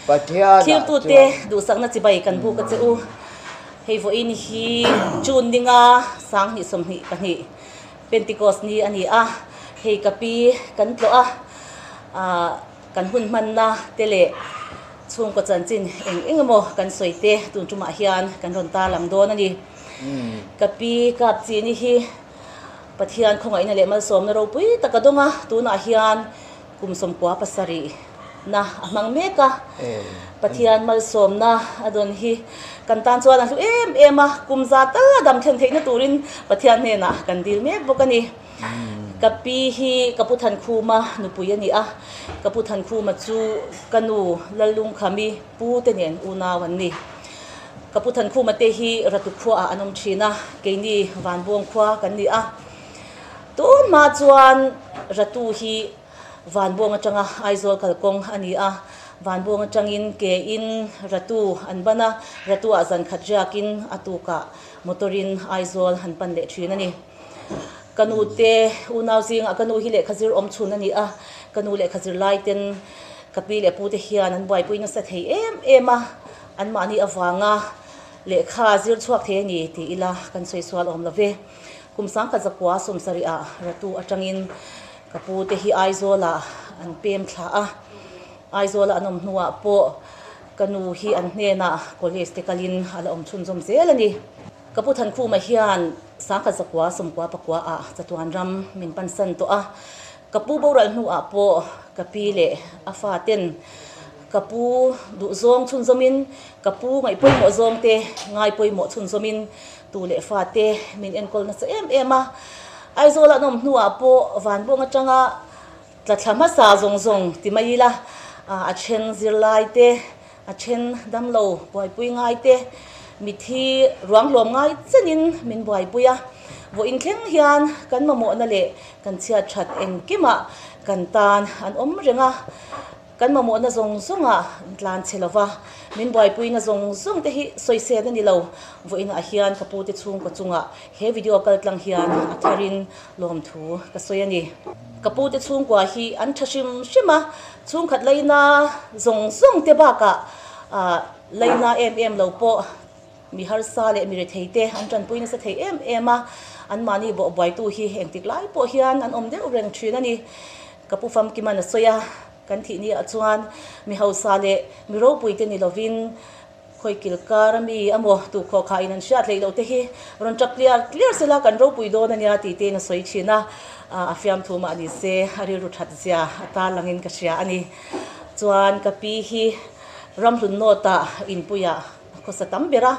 Pathianah Thirtute chuan. duhsakna chibai kan buk a che u. Hei vawiin hi June ninga 2022 Pentecost ni a ni a, hei ka pi kan tlawh a, ah kan hun hmanna te leh chhungkaw chanchin eng eng emaw kan sawi te tun tumah hian kan rawn tarlang dawn a ni. Ka pi kap chini hi Pathian khawngaihna leh malsawmna ropui tak a dawng a, tunah hian kum 97 na a hmang mek a. Pathian malsawmna a dawn hi kan tan chuan a hlu em em a, kum za tal a dam thlen theihna turin Pathian hnenah kan dil mek bawk a ni. Ka pi hi ka pu Thankhuma nupui a ni a, ka pu Thankhuma chu ka nu Lallungkhami pu te nen unau an ni. Ka pu Thankhuma te hi Ratu khuaah an awm thin a, keini Vanbuang khua kan ni a. Tun hma chuan Ratu hi Vanbuang atanga Aizawl kalkawng a ni a, Vanbuang atangin ke in Ratu an ban a, Ratu ah zan khat riakin a tukah motor in Aizawl an pan leh thin a ni. Ka nu te unau zingah ka nu hi lehkha zir awm chhun a ni a, ka nu lehkha zir lai ten ka pi leh pu te hian an buaipui nasa thei em em a, anmahni avanga lehkha zir chhuak thei a ni tih ila kan sawi sual awm lo ve. Kum 1970 ah Ratu atangin ka pu te hi Aizawl ah an pem thla a, Aizawl ah an awm hnuah pawh ka nu hi an hnenah college te kalin a la awm chhunzawm zel a ni. Ka pu Thankhuma hian 1999 ah chatuan ram min pansan tawh a, ka pu boral hnuah pawh ka pi leh a fa ten ka pu duhzawng chhunzawmin ka pu ngaihpawimawh zawng te ngaipawimawh chhunzawmin tu leh fa te min enkawl nasa em em a. Aizawl an awm hnuah pawh Vanbuang atanga tla thla hmasa zawng zawng ti mai ila a then zirlai te A then damlo buaipui ngai te, mithi ruang hlawm ngai chenin min buaipui a. Vawiin thleng hian kan mamawhna leh kan chhiat that engkimah kan tan an awm reng a. Kan mamawhna zawng zawngah an tlan chhe lo va, min buaipuina zawng zawng te hi sawisel a ni lo. Vawiinah hian ka pute chhungkaw chungah he video kal tlang hian a tharin lawmthu ka sawi a ni. Ka pute chhungkua hi an tha hrim hrim a, chhungkhat laina zawng zawng te bakah laina em em lo pawh mi harsa leh mi rethei te an tanpui nasa thei em em a, anmahni bawh buaitu hi engtik lai pawh hian an awm deuh reng thin a ni. Ka pu Famkiman a sawi a, kan thih ni ah chuan mi hausa leh mi ropui te ni lovin Khawi kil kar a mi a maw tu khawh kha in an hriat hleih loh te hi rawn tap tliar tliar sela kan ropui dawn a nia tih te in a sawi thin a, a fiamthu mah ni se a rilru that zia a tar langin ka hria a ni. Chuan ka pi hi ramhlun nawt ah inpuiah a khawsa tam ber a,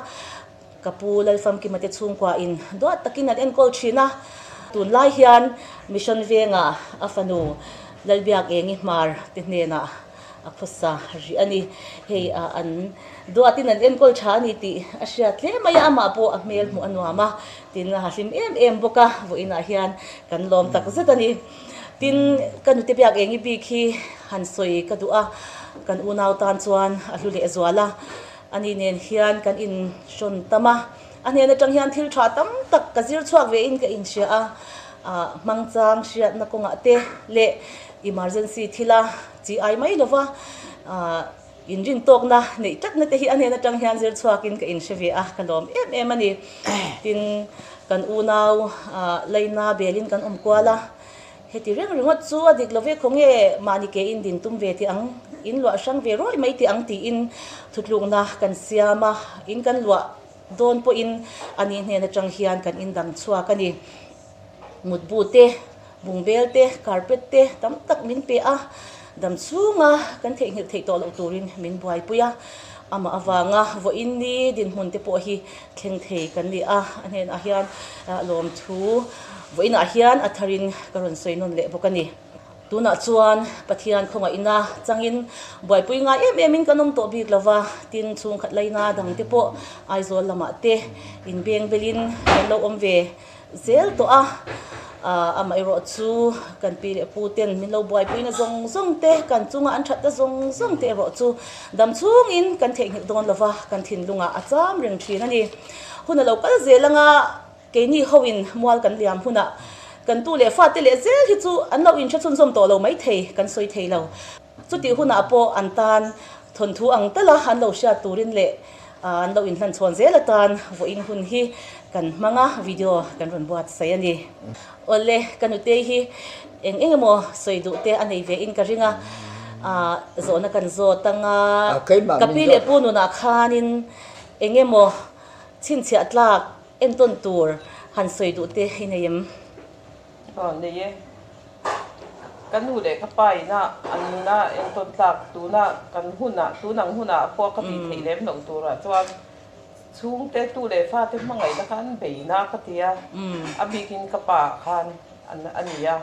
ka pu Lalfamkima te chhungkua in duat takin an enkawl thin a, tunlai hian Mission Vengah a fanu Lalbiakengi Hmar te hnenah a khawsa rih a ni. Hei ah an duatin an enkawl tha a ni tih a hriat hle mai a, amah pawh a hmel hmuh a nuam a, tin a hlim em em bawk a, vawiinah hian kan lawm tak zet a ni. Tin, ka nute biak eng i bik hi han sawi ka duh a, kan unau tan chuan a hlu leh zual a, ani nen hian kan inhrawn tam a, a hnen atang hian thil tha tam tak ka zir chhuak ve in ka inhria a, ah hmangchang hriatna kawngah te leh emergency thila chi ai mai lova ah inrin tawkna neih tlatna te hi a hnen atang hian zir chhuakin ka inhre ve a, ka lawm em em a ni. Tin, kan unau ah laina belin kan awm kual a, heti reng ringawt chu a dik lo ve khaw nge mahni ke in din tum ve tih ang, in luah hrang ve rawih mai tih ang tiin thutlukna kan siam a, in kan luah dawn pawhin ani hnen atang hian kan indang chhuak a ni. Mutbu te, bungbel te, carpet te tam tak min pe a, dam chhunga kan theihnghilh theih tawh loh turin min buaipui a, amah avanga vawiin ni dinhmun te pawh hi thleng thei kan ni a, a hnenah hian lawmthu vawiinah hian a tharin ka rawn sawi nawn leh bawk a ni. Tunah chuan Pathian khawngaihna changin buaipui ngai em emin kan awm tawh bik lova, tin chhungkhat laina dangte pawh Aizawl lamah te inbeng belin kan lo awm ve zel tawh a, amaherawh chu kan pi leh pu ten min lo buaipuina zawng zawng te, kan chunga an thatna zawng zawng te erawh chu dam chhungin kan theihnghilh dawn lova, kan thinlungah a cham reng thin a ni. Hun a lo kal zel anga keini hoin mual kan liam hunah kan tu leh fate leh zel hi chu an lo inhre chhunzawm tawh lo maithei kan sawi thei lo. Chutih hunah pawh an tan. Thawnthu ang tala an lo hriat turin leh an lo inhlan chhawn zel atan vawiin hun hi kan hmang a, video kan rawn buatsaih a ni. Awle, ka nutei hi eng eng emaw sawi duh te a nei ve in ka ring a, zawhna kan zawt ang a, ka pi leh pu nunah khanin eng emaw chhinchhiah tlak entawn tur han sawi duh te i nei em? Aw nei e. Ka nu leh ka pa ina an nuna entawn tlak tuna kan hunah tun ang hunah pawh ka tih theih lem loh turah chuan chhungte tu leh fate hmangaihna kha an beina ka ti a, a bikin ka pa khan a ni a,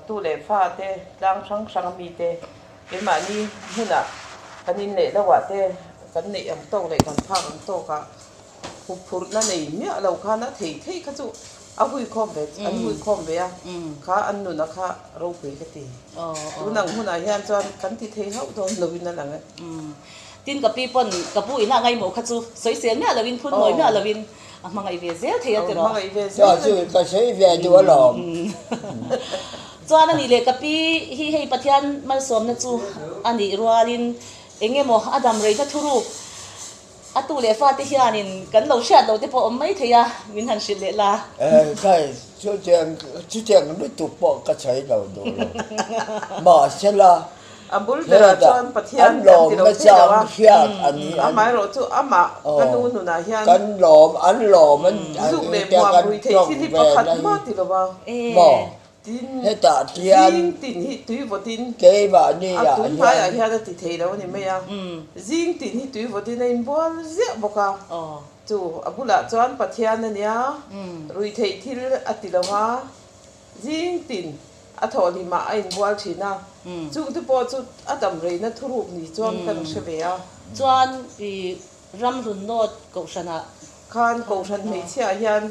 tu leh fate tlang hrang hrang a mite keimahni hmunah kan inneih lohah te kan neih ang tawk leh kan phak ang tawkah Huphurhna nei miah lo khan a thei thei kha chu a hui khawm ve an hui khawm ve a, kha an nuna kha ropui ka ti. Tun ang hunah hian chuan kan ti thei hauh dawn lovin a lang e. Tin ka pi pawn ka pu ina ngaimawh kha chu sawisel miah lovin phun mawi miah lovin a hmangaih ve zel thei a tiraw. Hmangaih ve zel a ni. Chu ka sawi ve duh alawm. Chuan a nih leh ka pi hi hei Pathian malsawmna chu a nih rualin eng emaw a dam reina thuruk A tu leh fate hianin kan lo hriat lo te pawh awm mai thei a, min han hrilh leh la. Kai, chutiang chutiang lutuk pawh ka sawi lo duh lo. Mahsela, A bul berah hetah chuan Pathian an kan ti lawm lo thei lo nachang a, hriat a ni an. Amaherawh chu amah ka nu nunah hian Kan lawm, an lawm an zuk leh te hmuam kan rui theih tawng thil hi ve pakhat na hi hma ti lo va. Maw? Tin, Hetah tian zing tin hi tui vawtin keimahni a ah tun hmaiah hian. hian a ti thei lo a ni mai a. Zing tin hi tui vawtin a inbual ziah bawk a. Chu a bulah chuan Pathian a nia, ruihtheih thil a ti lo a, zing tin a thawhhlimah a inbual thin a. Chungte pawh chu a dam reina thuruk ni chuan kan hre ve a. Chuan i Ramhlun North Kohhranah. Khan Kohhran hmeichhiaah hian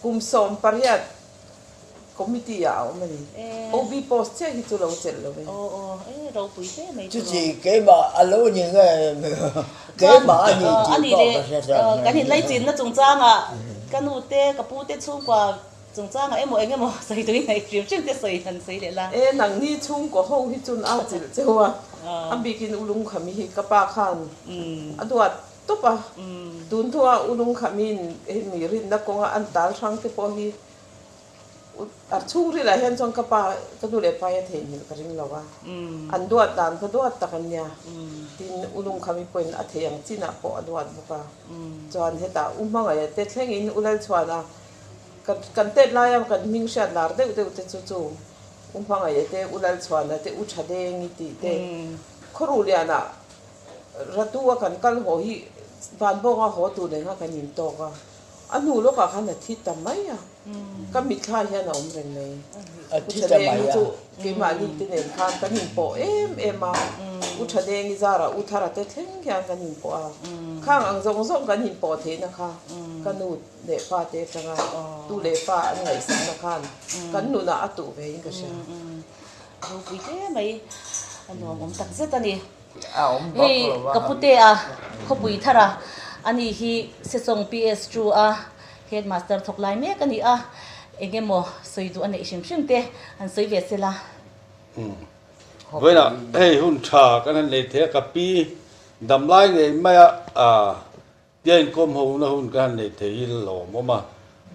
kum 18 Committee ah a awm a ni. OB post chiah hi chu lo chelh lo ve. Aw aw e ropui hle mai chu Chuti keimah a lo ni nge keimah a ni tih pawh ka hre ṭan mai. Kan inlaichinna chungchangah ka nu te ka pu te chhungkua chungchangah emaw eng emaw sawi tui hnaih hrim hrim te sawi han sawi leh la. E nangni chhungkaw ho hi chun a chilh cheu a, a bikin u Lungkhami hi ka pa khan a duat tawp a, tun thua u Lungkhamiin hemi rinna kawnga an tal hrang te pawh hi A chhungrilah hian chuan ka pa, ka nu leh pa hi a theihnghilh ka ring lo a, an duat dan kha duat tak an nia. Tin, U Lungkhami pawhin a thei ang chinah pawh a duat bawk a. Chuan hetah U Hmangaih te thlengin U Lalchhuana, kan tet laia kan hming hriat lar deuh deuh te chu chu U Hmangaih te, U Lalchhuana te, U Thadengi tih te, Khawruhlianah Ratu a kan kal haw hi Vanbawnga haw tur nen kha kan intawk a. A hnu lawkah khan a thi ta mai a, ka mitthla hian a awm reng mai. A U thi ta mai Thadengi a. chu keimahni te nen khan kan inpawh em em a, U Thadengi zarah U Thara te thleng hian kan inpawh a, khang ang zawng zawng kan inpawh theihna kha ka nu leh pa te atanga tu leh pa an ngaihsakna khan kan nunah a tuh ve in ka hria. Ropui hle mai, a nuamawm takzet a ni. Hei ka pute a khawpui thar a, ani hi Sesawng PS two a headmaster thawk lai mek a ni a, eng emaw sawi duh a neih hrim hrim te han sawi ve sela. Vawiinah hei hun tha kan han nei thei a, ka pi damlai ngei mai a Tia inkawm ho na hun ka han nei thei hi lawmawm a,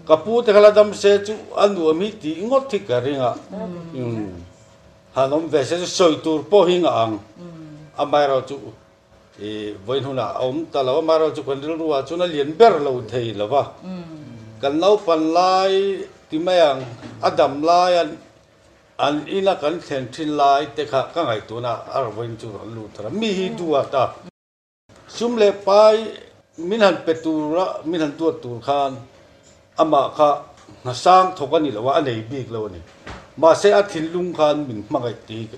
ka pu te kha la dam se chu a nuam hi tih ngawt hi ka ring a, han awm ve se chu sawi tur pawh hi ngah ang, amaherawh chu i vawiin hunah a awm ta lo, amaherawh chu kan rilru ah chuan a lian ber lo thei lo va, kan naupan lai ti mai ang a dam lai a an ina kan thlen thin lai te kha ka ngaihtuahna a vawiin chu rawn lut thar a, mi hi duat a. Sum leh pai min han pe tura min han duat tur khan amah kha hnasang thawk a ni lo a, a nei bik lo a ni. Mahse a thinlung khan min hmangaih tih hi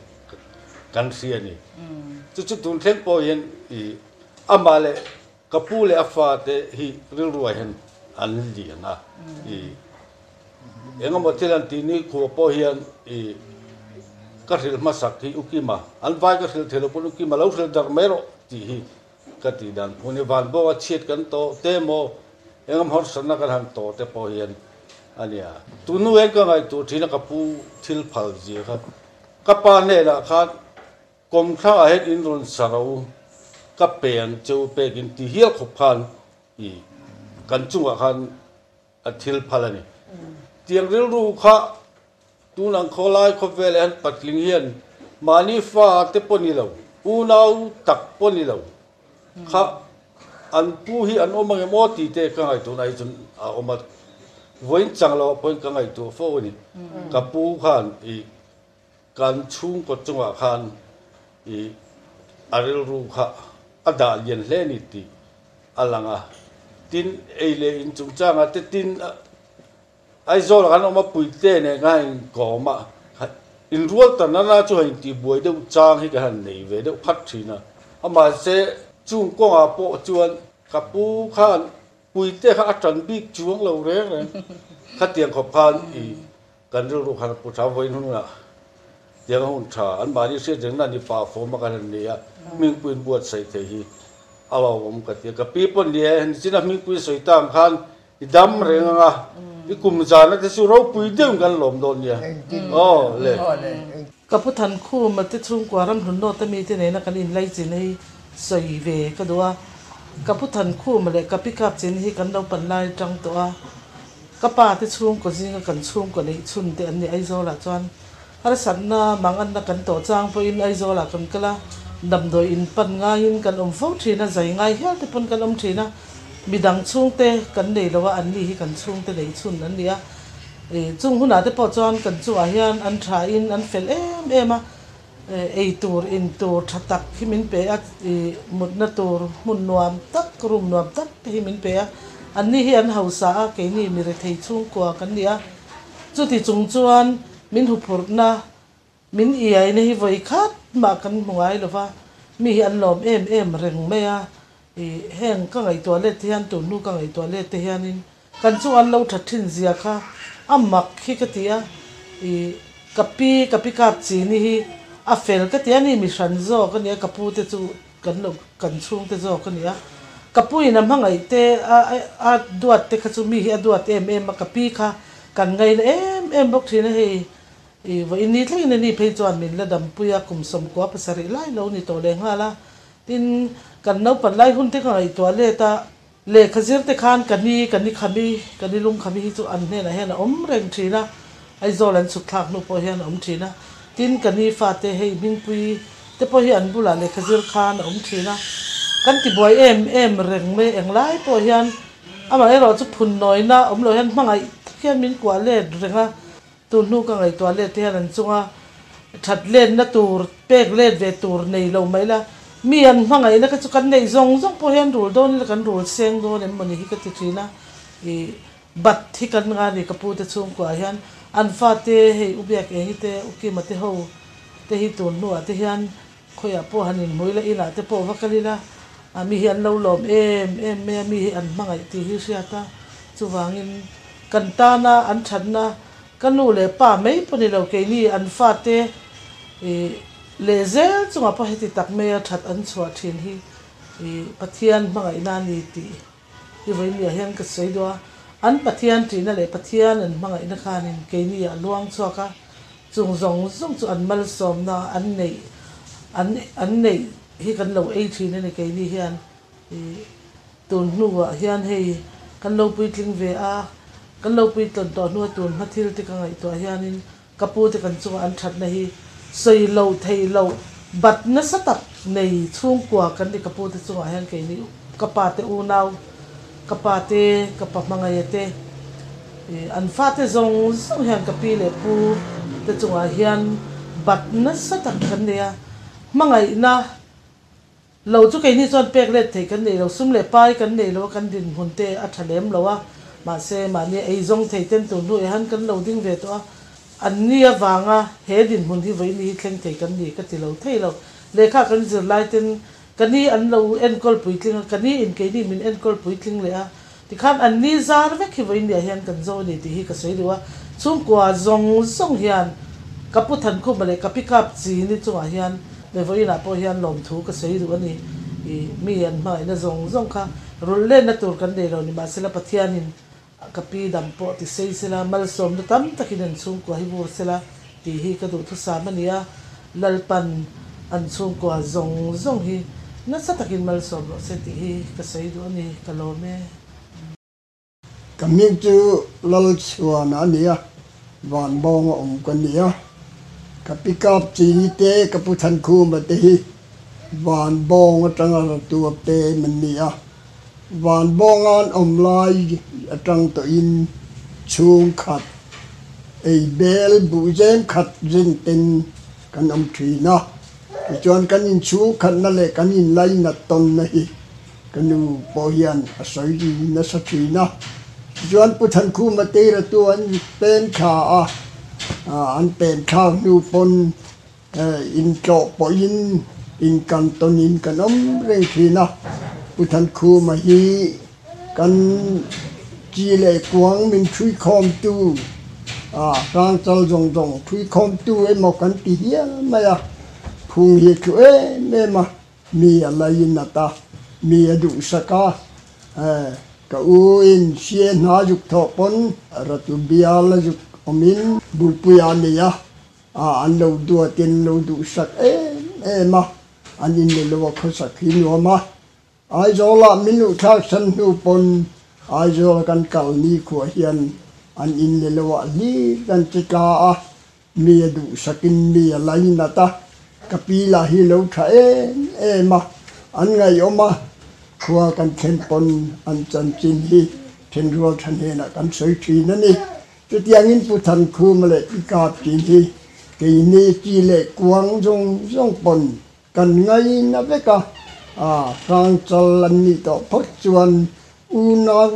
kan hria a ni. Chu chu tun thleng pawh hian i amah leh ka pu leh a fate hi rilruah hian an lian a. I engemaw thil an tih ni khuah pawh hian i ka hrilh hmasak hi U Kima, an vai ka hrilh thei lo pawn U Kima lo hrilh darh mai rawh tih hi ka tih dan phung a ni. Vanbawnga chhiat kan tawh te maw engemaw harsatna kan han tawh te pawh hian a nia. Tun hnu hian ka ngaihtuah thin a ka pu thil phal zia kha ka pa hnenah khan. Kawmthlangah hian in rawn sa ro ka pe ang che u pek in ti hial khawp khan i kan chungah khan a thil phal a ni. Tiang rilru kha tun ang khawlai khawvelah hian patling hian mahni fa te pawh ni lo, unau tak pawh ni lo kha an pu hi an awm ang em aw tih te ka ngaihtuahna hi chuan a awm a, vawiin chang loah pawhin ka ngaihtuah fo a ni. Ka pu khan i Kan chhungkaw chungah khan i a rilru kha a dah lian hle a ni tih a lang a. Tin, ei leh in chungchangah te tin Aizawlah khan awm a puite nen khan a inkawm a, inrual ta nana chu han intihbuai deuh chang hi ka han nei ve deuh khat thin a. Amahse, chung kawngah pawh chuan ka pu khan puite kha a tan bik chuang lo reng reng. Khatiang khawp khan i Kan rilru khan pu tha vawiin hunah tiang a hun tha an mahni hriat reng na ni pah fawm a kan han nei a, hmingpuiin buatsaih theih hi a lawmawm ka ti a. Ka pi pawh ni e, nichin a hmingpui sawi ta ang khan i dam reng ang a, i kum zana te chu ropui deuhin kan lawm dawn nia. Aw le. Ka pu Thankhuma te chhungkua ram hlun nawta mite nena kan inlaichin hi sawi ve ka duh a. Ka pu Thankhuma leh ka pickup chin hi kan lo pan lai tang tawh a. Ka pa te chhungkaw zinga kan chhungkaw neih chhun te an ni Aizawlah chuan harsatna manganna kan tawh chang pawhin Aizawlah kan kal a, damdawi in pan ngaiin kan awm fo thin a, zai ngai hial te pawn kan awm thin a, midang chhungte kan nei lo a, anni hi kan chhungte neih chhun an ni a, chung hunah te pawh chuan kan chungah hian an thain an fel em em a, ei tur in tur tha tak hi min pe a, ih mutna tur hmun nuam tak room nuam tak te hi min pe a, anni hi an hausa a, keini mi rethei chhungkua kan ni a, chuti chung chuan min huphurhna min iaina hi vawi khat mah kan hmu ngai lo va, mi hi an lawm em em reng mai a, ih heng ka ngaihtuah let te hian tun hnu ka ngaihtuah let te hianin Kan chu an lo that thin zia kha a mak hi ka ti a, ih ka pi ka pi kap chini hi a fel ka ti a ni mi hran zawk a nia ka pu te chu kan lo kan chhung te zawk a nia ka pu in a hmangaih te a a duat te kha chu mi hi a duat em em a ka pi kha kan ngaina em em bawk thin a hei ih vawiin ni thlengin a ni phei chuan min la dampui a kum 97 lai lo ni tawh leh nghal a tin kan naupan lai hun te ka ngaihtuah let a. Lehkha zir te khan ka ni, ka ni khami, ka ni lung khami hi chu an hnenah hian a awm reng thin a, Aizawl an chhuk thlak hnu pawh hian a awm thin a. Tin, ka ni fate hei Hmingpui te pawh hi an bulah lehkha zir khan a awm thin a. Kan ti buai em em reng mai englai pawh hian amaherawh chu phun nawina awm lo hian hmangaih tak hian min kuah let reng a. Tun hnu ka ngaihtuah let te hian an chunga that letna tur, pek let ve tur nei lo mai la, mi an hmangaihna kha chu kan neih zawng zawng pawh hian rul dawn ila kan rul seng dawn em mawni hi ka ti thin a, ih bat hi kan nga ni ka pu te chhungkuah hian an fate hei u Biak Engi te u Kima te ho te hi tun hnuah te hian khawiah pawh han inhmu ila inah te pawh va kal ila a mi hi an lo lawm em em mai a mi hi an hmangaih tih hi hriat a chuvangin kan tana an thatna ka nu leh pa mai pawh ni lo keini an fate ih leh zel chungah pawh heti tak maia that an chhuah thin hi ih Pathian hmangaihna a ni tih hi vawiin hian ka sawi duh a an Pathian tihna leh Pathian an hmangaihna khanin keini ah luang chhuak a. Chung zawng zawng chu an malsawmna an neih an an neih hi kan lo ei thin a ni keini hian ih tun hnuah hian hei kan lo puitling ve a, kan lo puitlawn tawh hnua tun hma thil te ka ngaihtuah hianin ka pu te kan chungah an thatna hi sawi loh theih loh bat nasa tak nei chhungkua kan ni ka pu te chungah hian keini ka pa te unau ka pa te ka pa hmangaih te An fate zawng zawng hian ka pi leh pu te chungah hian bat nasa tak kan nei a, hmangaihna lo chu keini chuan pek let theih kan nei lo, sum leh pai kan nei lo a, kan dinhmun te a tha lem lo a, mahse mahni ei zawng thei ten tur hnu eh han kan lo ding ve tawh a, an ni avanga he dinhmun hi vawiin hi thleng thei kan ni ka ti lo thei lo, lehkha kan zirlai ten ka ni an lo enkawl puitling a, ka ni in keini min enkawl puitling leh a, Tikhan an ni zar vek hi vawiin hian kan zo a ni tih hi ka sawi duh a, chhungkua zawng zawng hian ka pu Thankhuma leh ka pickup chini chungah hian leh vawiinah pawh hian lawmthu ka sawi duh a ni. Ih, mi an hmangaihna zawng zawng kha rulh lenna tur kan nei lo nimahsela Pathianin ka pi dam pawh ti sei sela, malsawmna tam takin an chhungkua hi vur sela tih hi ka duhthusam a ni a, Lalpan. an chhungkua zawng zawng hi nasa takin malsawm rawh se tih hi ka sawi duh a ni, ka lawm e. Ka hming chu Lalchhuana a ni a, Vanbawnga awm ka ni a. Ka pi kap Chini te, ka pu Thankhuma te hi Vanbawng atanga ratu a pem an ni a. Vanbawnga an awm lai atang tawhin chhungkhat ei bel buhzem khat rin ten kan awm thin a. Tichuan kan inchhungkhatna leh kan inlainat tawnna hi Ka nu pawh hian a sawi nasa thin a, tichuan Pu Thankhuma Teira tu an pen thla a, an pen thlak hnu pawn intlawh pawhin inkan tawnin kan awm reng thin a. Pu Thankhuma hi kan chi leh kuang min thuikhawmtu, hrangchal zawng zawng thuikhawmtu emaw kan ti hial mai a, phung hi a thlu em em a. Mi a lainat a, mi a duhsak a, ka u in sie hna zuk thawh pawn ratu bial a zuk awmin bulpui a nei a, an lo duatin an lo duhsak em em a, an inne lo a khawsak hi nuam a. Aizawlah min luhthlak san hnu pawn Aizawl kan kal nikhua hian an inne lo ah hlir kan che tla a, Mi a duhsakin mi a lainat a, ka pi lah hi lo tha em em a, an ngaihawm a, khua kan thlen pawn an chanchin hi thenrual tha hnenah kan sawi thin a ni. Chutiangin Pu Thankhuma leh Pi Kapchin hi keini chi leh kuang zawng zawng pawn kan ngaina vek a, hrangchal an nih tawh phawt chuan unau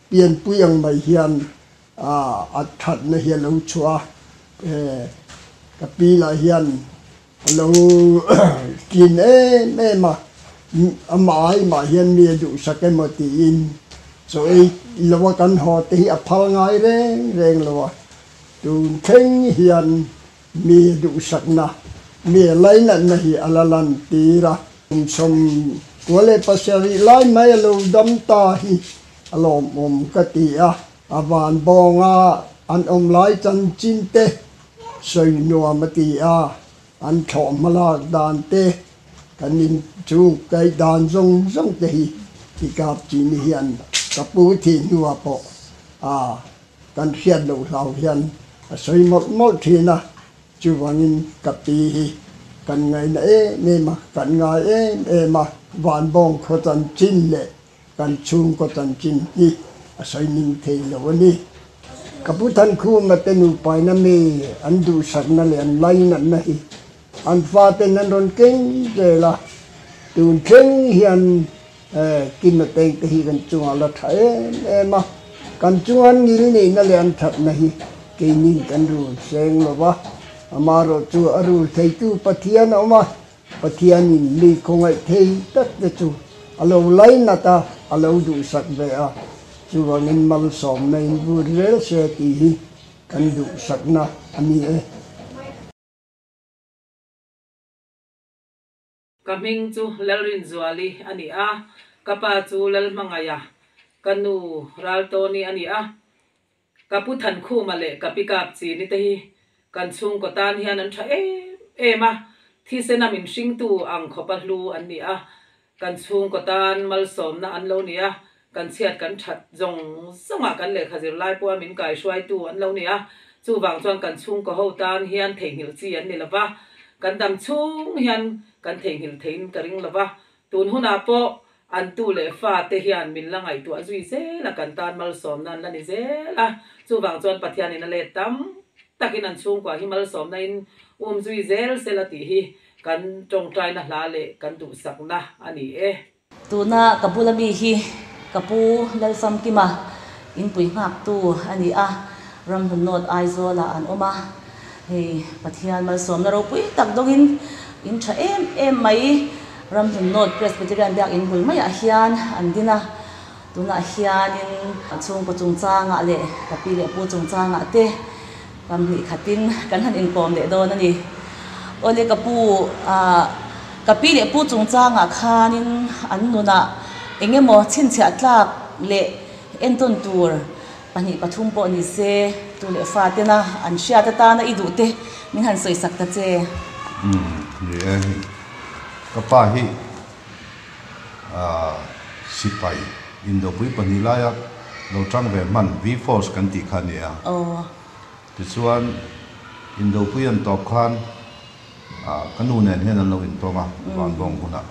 pianpui ang mai hian A thatna hi a lo chhuah a, ka pi lah hian a lo tlin em em a, amah aimah hian mi a duhsak emaw tiin chaw ei lo a kan haw te hi a phal ngai reng reng lo a, tun thleng hian mi a duhsakna, mi a lainatna hi a la lan tir a. Kum 97 lai mai a lo dam ta hi a lawmawm ka ti a. A van bawnga an awm lai chanchin te sawi nuam a ti a, an thlawh hmalak dan te, kan inchhung kaih dan zawng zawng te hi i kap chin hian ka pu thih hnuah pawh a kan hriat loh hlau hian a sawi mawlh mawlh thin a, chuvangin ka pi hi kan ngaina em em a, kan ngai em em a, van bawng khaw chanchin leh Kan chhungkaw chanchin hi a sawi ning thei lo a ni. Ka pu Thankhuma te nupaina mi an duhsakna leh an lainatna hi an faten an rawn keng zel a, tun thleng hian Kima Teng te hi kan chungah la tha em em a, kan chunga an ngil nihna leh an thatna hi keinin kan rul seng lo va, amaherawh chu a rul theitu Pathian a awm a, Pathianin mi khawngaih thei tak te chu a lo lainat a, a lo duhsak ve a, chuvangin malsawmna in vur zel se tih hi kan duhsakna a ni e. Ka hming chu Lalrinzuali a ni a, ka pa chu Lalhmangaia, ka nu Raltawni a ni a. Ka pu Thankhuma leh ka pi Kapchini te hi kan chhungkaw tan hian an tha em em a, thisena min hringtu ang khawpa hlu an ni a, kan chhungkaw tan malsawmna an lo ni a, kan chhiat kan that zawng zawngah kan lehkha zirlai pawha min kaihruaitu an lo ni a, chuvang chuan kan chhungkaw ho tan hian theihnghilh chi an ni lo va, kan dam chhung hian kan theihnghilh theiin ka ring lo va, Tun hunah pawh an tu leh fa te hian min la ngaihtuah zui zel a, kan tan malsawmna an la ni zel a. Chuvang chuan Pathianin a let tam takin an chhungkua hi malsawmna in um zui zel sela tih hi kan tawngtaina hla leh kan duhsakna a ni e. Tuna ka bula mi hi ka pu Lalfamkima inpui nghaktu a ni a, Ramhlun North Aizawlah an awm a. Hei Pathian malsawmna ropui tak dawngin in tha em em mai. Ramhlun North Presbyterian Biakin bul maiah hian an din a, tunah hianin chhungkaw chungchangah leh ka pi leh pu chungchangah te kam hnih khatin kan han inkawm leh dawn a ni. Awle ka pu ah ka pi leh pu chungchangah khanin an nunah eng emaw chhinchhiah tlak leh entawn tur Pahnih pathum pawh ni se, tu leh fa tena an hriat atana i duh te min han sawisak ta che. Umm, ni e. Ka pa hi sipai indopui pahnih laia lo tang ve hman V-Force kan tih kha a ni a. Tichuan indopui an tawp khan ka nu nen hian an lo intawng a Vanbawng hunah.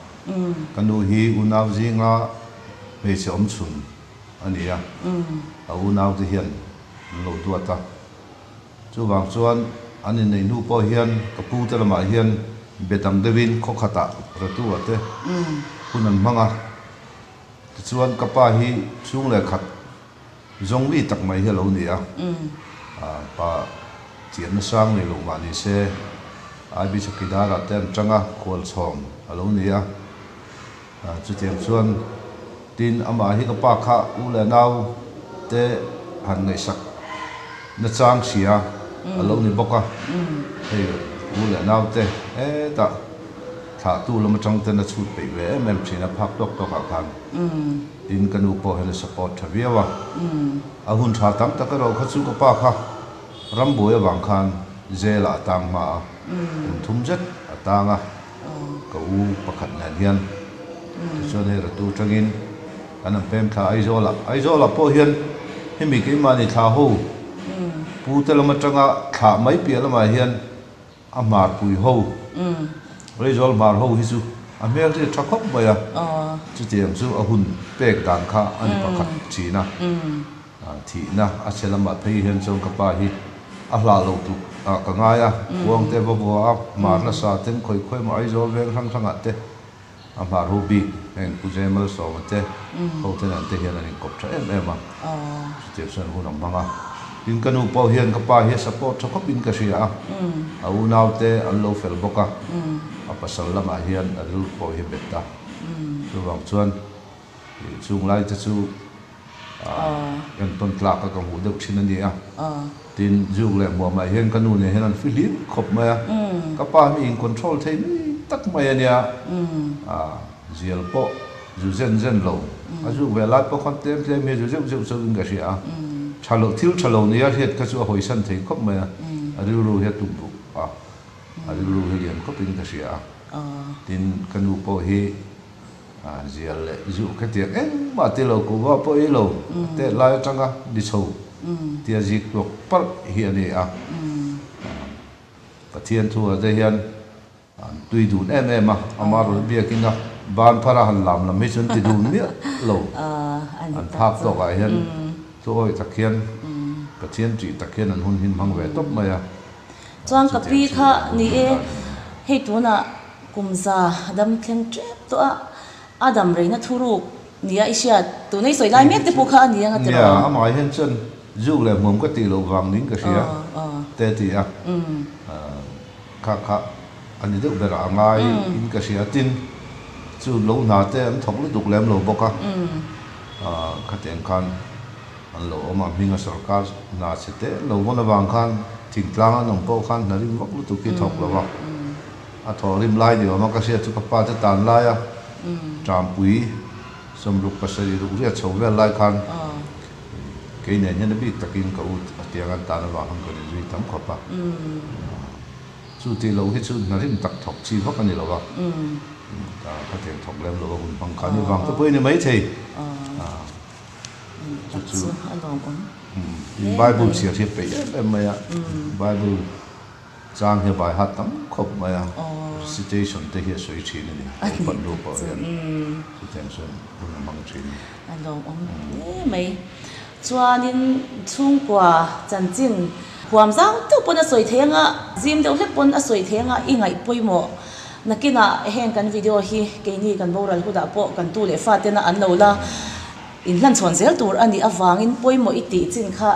Ka nu hi unau zinga hmeichhe awmchhun a ni a, a unaute hian an lo duat a. Chuvang chuan an inneih hnu pawh hian ka pu te lamah hian be dang deuhin khaw khatah Ratu-a te hun an hmang a. Tichuan ka pa hi chhung leh khat zawng mi tak mai hi a lo ni a. Pa chianna sang nei lo mah ni se IB Chowkidar-ah te an tang a, khualchhawm a lo ni a. Chutiang chuan tin amah hi ka pa kha u leh nau te han ngaihsak nachang hria a lo ni bawk a, hei u leh nau te hetah thlahtu lam atang ten a chhut peih ve em em thin a phak tawk tawk ah khan tin ka nu pawh hian a support tha viau a, a hun tha tam tak erawh kha chu ka pa kha rambuai avang khan jail ah a tang hma a, kum thum zet a tang a. Ka u pakhat nen hian tichuan hei ratu atangin kan han pem thla Aizawlah. Aizawlah pawh hian hemi keimahni thla ho pu te lam atanga thlah mai piah lamah hian a hmarpui ho Aizawl hmar ho hi chu a hmel hi a tha khawp mai a, chutiang chu a hun pek dan kha a ni pakhat thin a. Thihna a chhe lamah phei hian chuan ka pa hi a hlah lo tluk ah ka ngai a, kuang te va vua a, hmar nasa ten khawi khawi emaw Aizawl veng hrang hrangah te a hmar hu bik heng Pu Jemal Sawma te ho te nen te hian an inkawp tha em em a, chutiang chuan hun a hmang a. Tin ka nu pawh hian ka pa hi a support tha khawp in ka hria a, a unau te an lo fel bawk a, a pasal lamah hian a rilru pawh hi a bet a, chuvang chuan chung lai te chu Entawn tlak a ka hmuh deuh thin a ni a. Tin, Zuk leh Hmuamah hian ka nu nen hian an fihlim khawp mai a. Ka pa hi in control thei mai tak mai a nia. Zial pawh zu zen zen lo. A zuk ve lai pawh khan tlem tlem hi zu zeuh zeuh chauh in ka hria a. Tha lo, thil tha lo nia hriat kha chu a hawisan thei khawp mai a. A rilru hi a tum ruh a. A rilru hi lian khawp in ka hria a. Tin, ka nu pawh hi. Zial leh zuh khatiang engmah ti lo kuhva pawh ei lo a tet lai atanga ni chho tia zik tuak parh hi a ni a. Pathian thu ah te hian an tui dun em em a, ama rawn biakin a ban phar a han lam lam hi chu an ti dun miah lo. An phak tawk ah hian thu awih tak hian Pathian tih tak hian an hun hin hmang ve tawp mai a. Chuan ka pi kha ni e, hei tunah Kum za dam thleng tep tawh a, a dam reina thuruk nia i hriat tuna i sawi lai mek te pawh kha a ni ang a ti rawh. Nia, amah hian chuan zuk leh hmuam ka tih loh vang niin ka hria te a ti a, kha kha a ni deuh berah a ngai in ka hria. Tin, chu lo hna te an thawk lutuk lem lo bawk a, khatiang khan an lo awm a, hminga sorkar hna chhe te an lo vawn avang khan thingtlang an awm pawh khan hna rim vak lutuk hi thawk lo va. A thaw rim lai ni awm a, ka hriat chu ka pa te tan lai a, Ṭampui sawmruk pasarih ruk riat chho vel lai khan kei nen hian a bik takin ka u a tiang an tan avang khan ka inzui tam khawp a. Chu tih loh hi chu hna rim tak thawk chi vak a ni lo a, ka tiang thawk lem lo a hun hmang khan i vang te pawh i ni maithei. Chu chu Bible chhiar hi a peih em em mai a, Bible. Chang hi a vai hat tam khawp mai a, recitation te hi a sawi thin a ni, a upat hnu pawh hian chutiang chuan hun a hmang thin a ni. A lawmawm hle mai. Chuanin chhungkua chanchin huam zau deuh pawn a sawi thei anga, zim deuh hlek pawn a sawi thei anga i ngaih pawimawh. Nakinah heng kan video hi keini kan boral hunah pawh kan tu leh fa tena an lo la Inhlanchhawn zel tur a nih avangin pawimawh i tih chin kha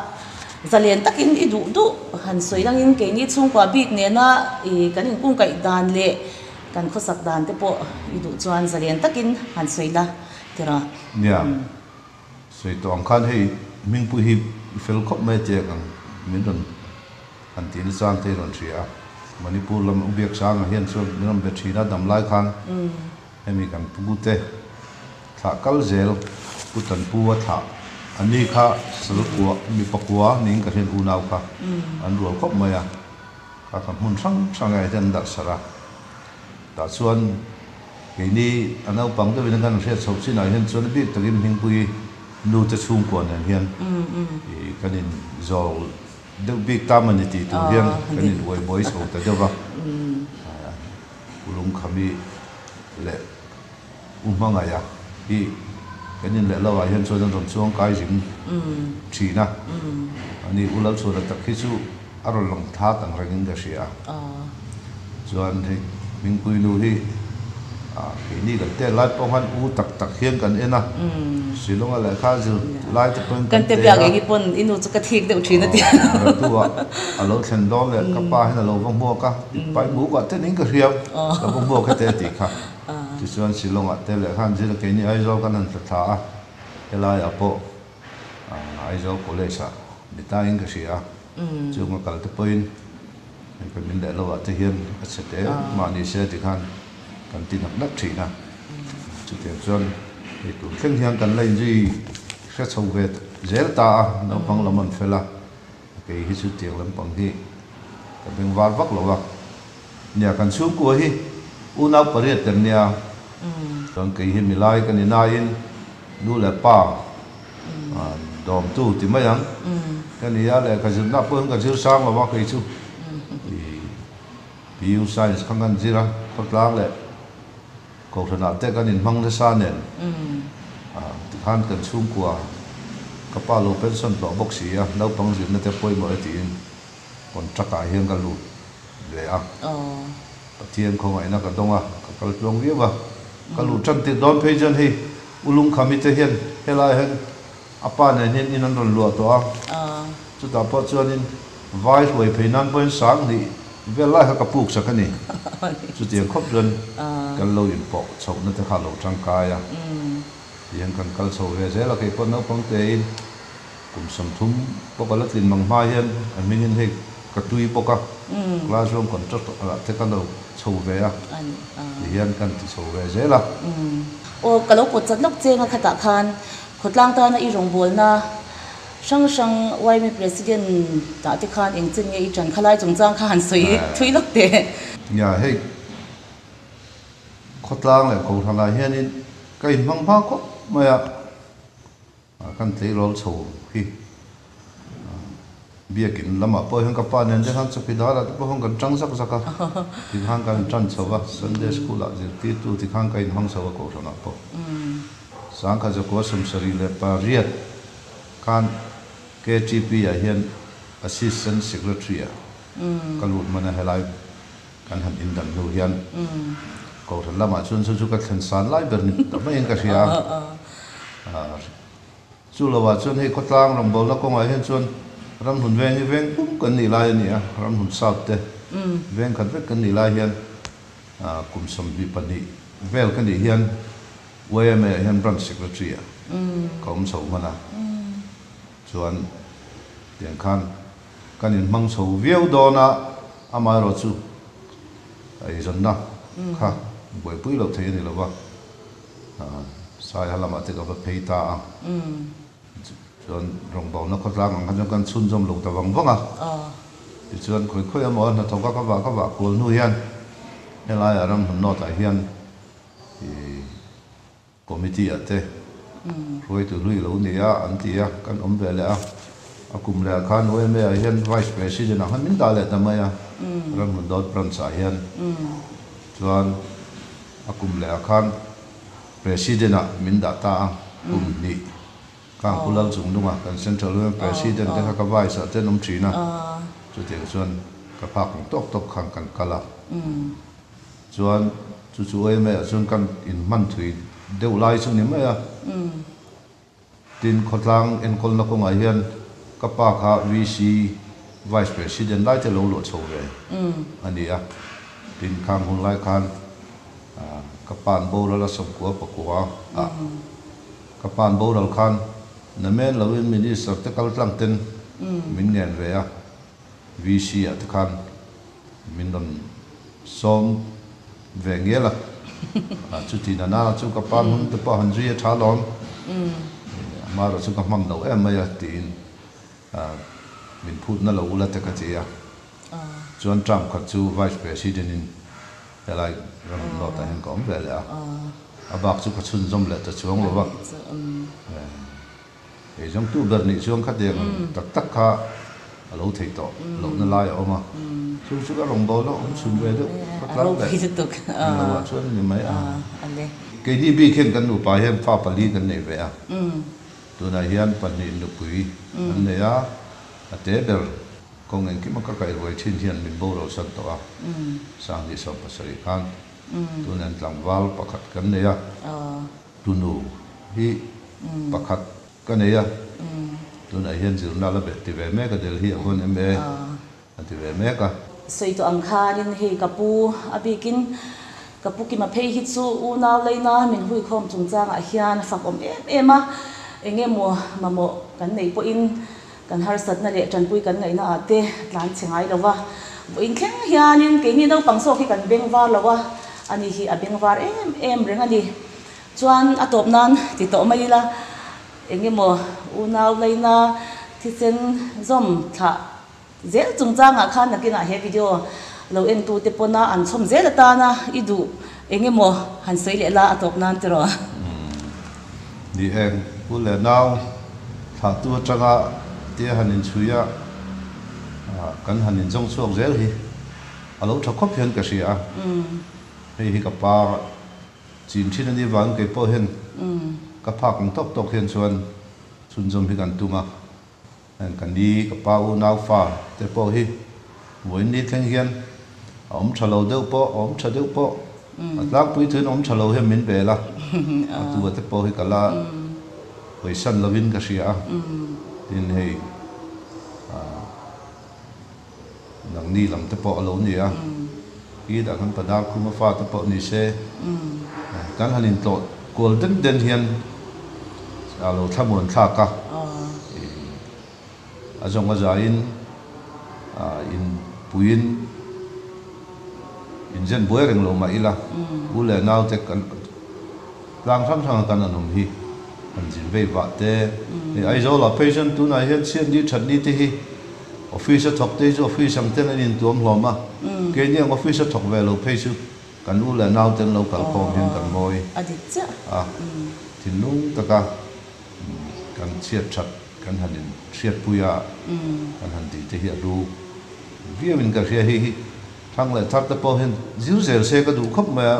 zalen takin i duh duh han sawi langin keini chhungkua bik nena i kan inkungkaih dan leh kan khawsak dan te pawh i duh chuan zalen takin han sawi la tira. Nia, sawi tawh ang khan hei hmingpui hi i fel khawp mai a tiang ang min rawn han tih nachang te hi rawn hria a, Manipur lam u Biaksanga hian chuan min rawn be thin a damlai khan hemi kan pu te Thlah kal zel Pu Tanpu a thlah. A ni kha sal kua, mipa kua niin ka hriat unau kha an rual khawp mai a. Kha kha hmun hrang hrang ah hian an darh sarh a. Tah chuan Keini a naupang deuhin kan hriat chhoh chinah hian chuan a bik takin Hmingpui nu te chhungkua nen hian kan in zawl deuh bik ta mawni tih tur hian kan in uai buai chho ta deuh va. U Lungkhami leh U Hmangaia hi kan in leh lo ah hian chuan an rawn chuang kai zing thin a. Ani U Lalchhuana tak hi chu a rawn lang thlat ang rengin ka hria a. Chuan hei Hmingpui nu hi keini kan tel lai pawh khan u tak tak hian kan en a, Shillong-a lehkha zir lai te pawhin kan tel a. Kan te biak eng hi pawn i nu chu ka thik deuh thin a ti. Ratuah a lo thlen dawn leh ka pa hian a lo va hmuak a, i pai muk ah ten in ka hria, ka va hmuak hete a tih kha. Tichuan Shillong-ah te lehkha an zir a, keini Aizawl kan han tla thla a, helaiah pawh Aizawl College-ah ni tain ka hria a, chunga kal te pawhin hei kan min leh lohah te hian a chhe te mahni se ti khan kan ti nak nak thin a, chutiang chuan hei tun thleng hian kan la inzui hre chho ve zel ta a, naupang lam an fel a, kei hi chu tiang lampang hi ka beng var vak lo a, nia kan chhungkua hi unau pariat kan nia, chuan kei hi milai ka ni nain Nu leh pa dawmtu ti mai ang ka ni a, lehkha zirna pawh hian ka zir sang lo a kei chu PU Science kha kan zir a, khawtlang leh kohhranah te kan inhmang nasa nen tikhan kan chhungkua ka pa lo pension tawh bawk si a, naupang zirna te pawimawh e tiin contract ah hian ka lut ve a. Pathian khawngaihna ka dawng a, ka kal tluang viau a. Ka luh tan tir dawn phei chuan hei U Lungkhami te hian helaiah hian a pa nen hian in an rawn luah tawh a. Chutah pawh chuanin vai hruai phei nan pawhin sang hnih vel lai kha ka puk sak a ni. Chutiang khawp chuan kan lo inpawh chhohna te kha a lo tangkai a. Tihian kan kal chho ve zel a, keipawh naupang tein Kum 30 pawh ka la tlin mang hma hian a hmingin hei ka tui bawk a, classroom contract ah te ka lo chho ve a, ti hian kan ti chho ve zel a. Aw, ka lo pawt chat lawk cheng a khatah khan khawtlang tana i rawngbawlna hrang hrang yma President ah te khan eng chen nge i ṭan kha lai chungchang kha han sawi thui lawk teh. Nia, hei khawtlang leh kohhranah hianin ka inhmang hma khawp mai a. Kan tleirawl chho hi biakin lamah pawh hian ka pa nen te khan chawkidar ah te pawh khan kan tang zak zak a, tikhan kan tan chho a, Sunday school ah zirtirtu tikhan ka inhmang chho a kohhran ah pawh. Sangkhat zakua 78 khan KTP ah hian Assistant Secretary ah ka lut hman a helai kan han indan hnu hian kohhran lamah chuan chu chu ka thlen san lai ber ni ta maiin ka hria a. Chu lovah chuan hei khawtlang rawngbawlna kawngah hian chuan ramhlun veng hi veng pum kan nih lai a ni a, ramhlun south te veng khat vek kan nih lai hian kum 22 vel ka nih hian YMA ah hian branch secretary ah ka awm chho hman a, chuan tiang khan Kan inhmang chho viau dawn a, amaherawh chu eizawnna kha buaipui loh theih a ni lo va, Saiha lamah te ka va phei ta a, chuan rawngbawlna khawtlang ang kha chuan kan chhunzawm lo ta vang vang a, tichuan khawi khawi emaw hnathawka ka vah ka vah kual hnu hian helaiah ramhmun nawtah hian ih. Committee ah te hruaitu hlui lo ni a an ti a, kan awm ve leh a, a kum leh ah khan YMA ah hian Vice President ah khan min dah leh ta mai a, Ramhmun Dawt Branch ah hian chuan a kum leh ah khan President ah min dah ta a, kum hnih khang Pu Lalchungnunga kan Central YMA President te kha ka Vice ah te an awm thin a, chutiang chuan ka phak ang tawk tawk khan kan kal a. Chuan chu chu YMA ah chuan kan inhman thui deuh lai chu ni mai a. Tin, khawtlang enkawlna kawngah hian ka pa kha VC, Vice President, lai te lo luah chho ve a ni a. Tin, khang hun lai khan ka pa'n boral a sawmkua pakua ah ka pa'n boral khan namen loin Minister te kal tlang ten min ngen ve a. VC ah te khan min rawn sawm ve ngial a, chuti na nana chu ka pa hnung te pawh han zui a tha lawm, amaherawh chu ka hmang lo em mai a tiin min phutna lo ula te ka ti a, chuan term khat chu Vice President in. Helai ram lawtah hian ka awm ve leh a, a bak chu ka chhunzawm leh ta chuang lo va. Hei zawngtu ber nih chuan khatiang tak tak kha a lo thei tawh lohna lai a awm a, chu chu ka rawngbawlna awm chhun ve deuh khawtlang leh englo ah chuan a ni mai a. Keini bik hian kan nupa hian fa pali kan nei ve a, tunah hian pahnih nupui an nei a, a te ber kawng engkim a ka kaihruai thin hian min boralsan tawh a, Sanghnih 70 khan tunah tlangval pakhat kan nei a. Tunu hi pakhat ka nei a, tunah hian zirna la beh ti ve mek a, Delhi ah khuan MA a ti ve mek a. Sawi tawh ang khanin hei ka pu a bikin ka pu Kima phei hi chu unau leina min huikhawm chungchangah hian a fak awm em em a, eng emaw mamawh kan neih pawhin kan harsatna leh tanpui kan ngaihna ah te tlan chhe ngai lo va, vawiin thleng hianin keini naupang zawk hi kan beng var lo a, ani hi a beng var em em reng a ni. Chuan a tawp nan ti tawh mai ila, eng emaw unau laina thisen zawm thlah zel chungchangah khan nakinah he video lo entu te pawna an chhawm zel atana i duh eng emaw han sawi leh la a tawp nan tiraw? Ni eng u leh nau thlahtu atanga tia han inchhui a, kan han inzawng chhuak zel hi a lo tha khawp hian ka hria a, hei hi ka pa chin thin a nih vangin kei pawh hian ka phak ang tawk tawk hian chuan chhunzawm hi kan tum a, heng ka ni ka pa u nau fa te pawh hi vawiin ni thleng hian a awm tha lo deuh pawh a awm tha deuh pawh a tlangpui thuin awm tha lo hian min bel a, a tua te pawh hi ka la hawisan lovin ka hria a, tin hei Nangni lam te pawh a lo ni a, i dah kan padar khuma fa te pawh ni se, kan han intlawh kual den den hian a lo thlamuan thlak a, a zawng a zaiin in puiin inzen buai reng lo mah ila, u leh nau te kan tlang hrang hrang a kan an awm hi han zin vei vah te, hei Aizawl ah phei chuan tunah hian chhiatni thatni te hi Office a thawk te hi chu office ang ten an intuam hlawm a, keini ang office a thawk ve lo phei chu kan u leh nau ten lo kal khawm hian kan ngawi a, thinlung taka kan chhiat that kan han in hriatpui a kan han tih te hi a hlu viau in ka hria hei hi thlang leh thar te pawh hian zir zel se ka duh khawp mai a.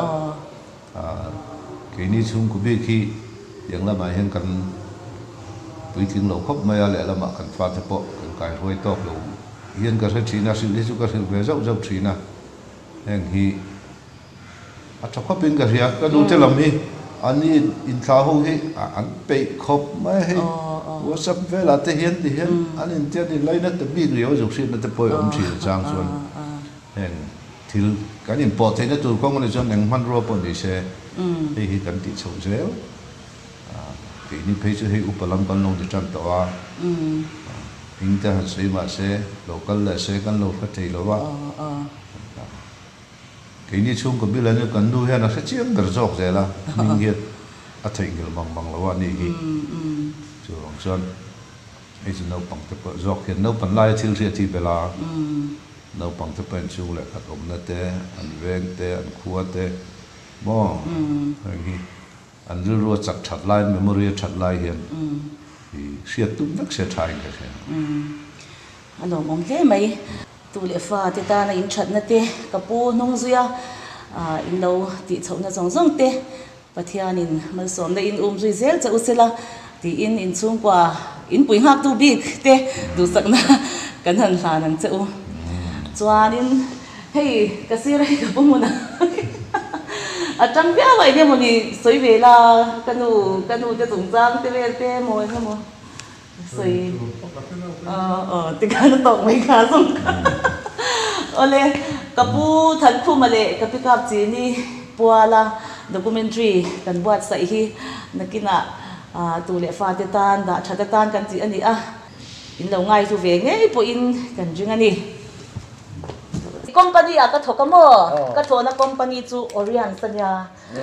Keini chhungkaw bik hi tiang lamah hian kan puitling lo khawp mai a, lehlamah kan fate pawh kan kaihruai tawk lo hian ka hre thin a, hrilh hi chu ka hrilh ve zauh zauh thin a, heng hi a tha khawpin ka hria. Ka nute lam hi an inthlah ho hi an peih khawp mai a, hei WhatsApp velah te hian ti hian an intian inlaina ta bik riau a zuk hriatna te pawh a awm thin a chang chuan heng Thil kan inpawh theihna tur kawng a ni chuan eng hmanrua pawh ni se hei hi kan tih chhoh zel. Keini phei chu hei upa lam kan lo ni tan tawh a, hming te han sawi mah se lo kal leh se kan lo hre thei lo va. Keini chhungkaw bil an kan nu hian a hre chiang ber zawk zel a, hming hi a theihnghilh mang mang lo a nih hi. Chuvang chuan hei chu naupang te pawh zawk hian naupan laia thil hriat hi bel a. Naupang te pawhin chhung leh khat awmna te, an veng te, an khua te maw heng hi an rilru a chak that lai, memory a that lai hian i hriat tum vek se tha in ka hria. A lawmawm hle mai. Tu leh fa te tana in thatna te, ka pu hnung zuia in lo tih chhohna zawng zawng te Pathianin malsawmna in um zui zel che u sela tiin in chhungkua in pui nghaktu bik te duhsakna kan han hlan ang che u. Chuanin hei ka sir hei ka pu hmun a a tang viau a eng emawni sawi ve la ka nu ka nu te chungchang te vel te emaw eng emaw sawi aw tikhan a tawk mai kha zawng kha awle ka pu Thankhuma leh ka pick up chini puala documentary kan buatsaih hi nakinah tu leh fate tan dah that atan kan tih a ni a in lo ngaihlu ve ngei pawhin kan ring a ni. Company ah ka thawk a maw? Ka thawhna company chu Oriens a nia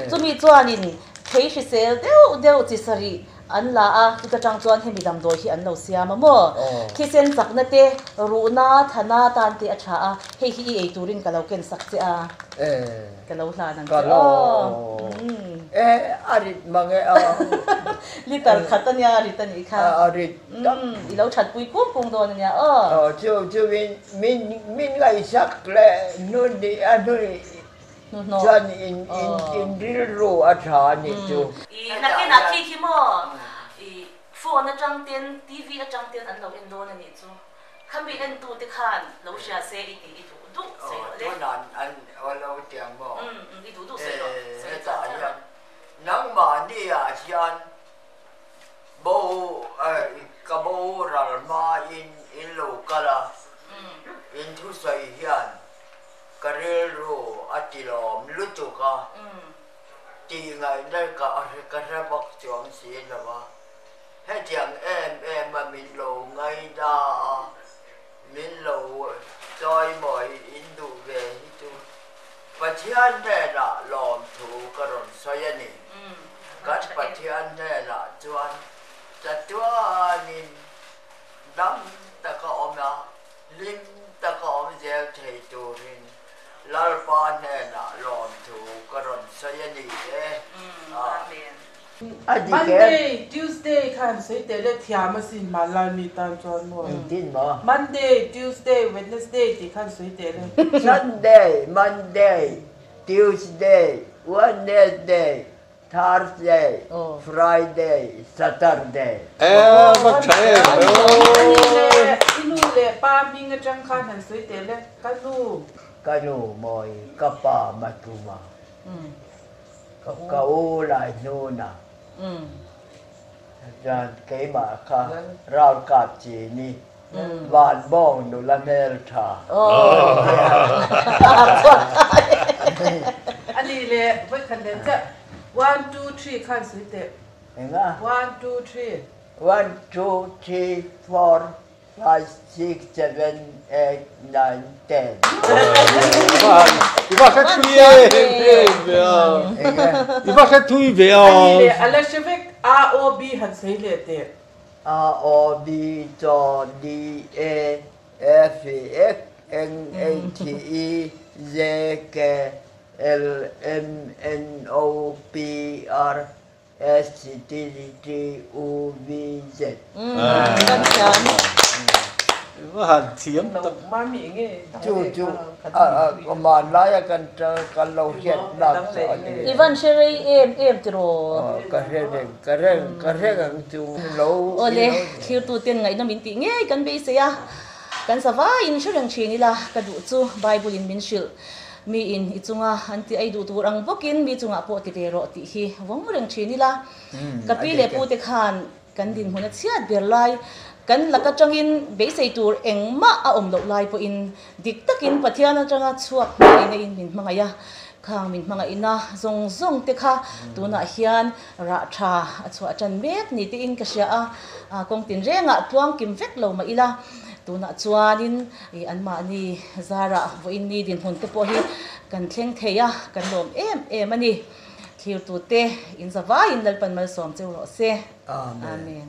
chumi chuanin. Thei hrisel deuh deuh chi sarih an la a, chuta tang chuan hemi damdawi hi an lo siam a maw? Thisen chakna te, ruhna, thana tan te a tha a, hei hi i ei turin ka lo ken sak che a, ka lo hlan ang che aw. E, a rit mang e a. Liter khat a nia, a rit a nih kha. A rit tak. I lo that pui kung kung dawn a nia aw. Aw, chu chu min min min ngaihsak leh hnu a hnu Chuan in in rilru a tha a nih chu. I nakinah khi khi maw i phone atang ten TV atang ten an lo en dawn a nih chu. Khami en tu te khan lo hria se i tih i duh duh sawi rawh le. Tunah an lo tiang maw? Umm i duh duh sawi rawh. Sawi hetah hian nangmahni ah hian bo ka boral hma in in lo kal a in thusawi hian Ka rilru a tilawm lutuk a, tih ngaihna ka ka hre bawk chuang si lo a. Hetiang em em a min lo ngaida a, min lo chawimawi in duh ve hi chu Pathian hnenah lawmthu ka rawn sawi a ni. Kan Pathian hnenah chuan chatuanin dam taka awm a, Hlim taka awm zel thei turin Lalpa hnenah lawmthu ka rawn sawi a ni e. Amen. Monday, Tuesday khan sawi teh le thiam asin hmanlai mi tan chuan maw? Engtin maw? Monday, Tuesday, Wednesday tih khan sawi teh le. Sunday, Monday, Tuesday, Wednesday, Thursday, Friday, Saturday. E va tha em aw. I nu leh pa hming atang khan han sawi teh le, ka nu. Ka nu mawi, ka pa Matuma, ka u lai hnuna, chuan keimah kha ralkap chi ni, Vanbawng nula hmeltha. Ani leh vawikhat leh chiah one two three khan sawi teh. Enga? One two three. One two three four five six seven eight nine ten. I va hre thui em em ve a. I va hre thui ve a. Ani leh a la hre vek A O B han sawi leh teh. A O B C D E F X N H E J K L M N O P R S T T U V Z. Va han thiam tak. Chu chu hmanlai a kan kan lo hriat nak chu a ni. I van hre rei em em tiraw? Ka hre reng. Ka reng ka reng ang chu lo Awle, thirtu ten ngaihna min tih ngei kan beisei a, kan zavaiin hre reng thin ila ka duh chu Bible in min hrilh. Mi in i chunga an ti ei duh tur ang bawkin mi chungah pawh ti ve rawh tih hi vawng reng thin ila. Ka pi leh pu te khan kan dinhmun a chhiat ber lai, kan lak atangin beisei tur engmah a awm loh lai pawhin dik takin Pathian atanga chhuak hmangaihna in min hmangaih a, Khang min hmangaihna zawng zawng te kha tunah hian rah tha a chhuah tan mek ni tiin ka hria a, kawng tinrengah tluang kim vek lo mah ila tunah chuanin anmahni zarah vawiin ni dinhmun te pawh hi kan thleng thei a, kan lawm em em a ni. Thlirtute in zavaiin Lalpan malsawm cheu rawh se. Amen. Amen.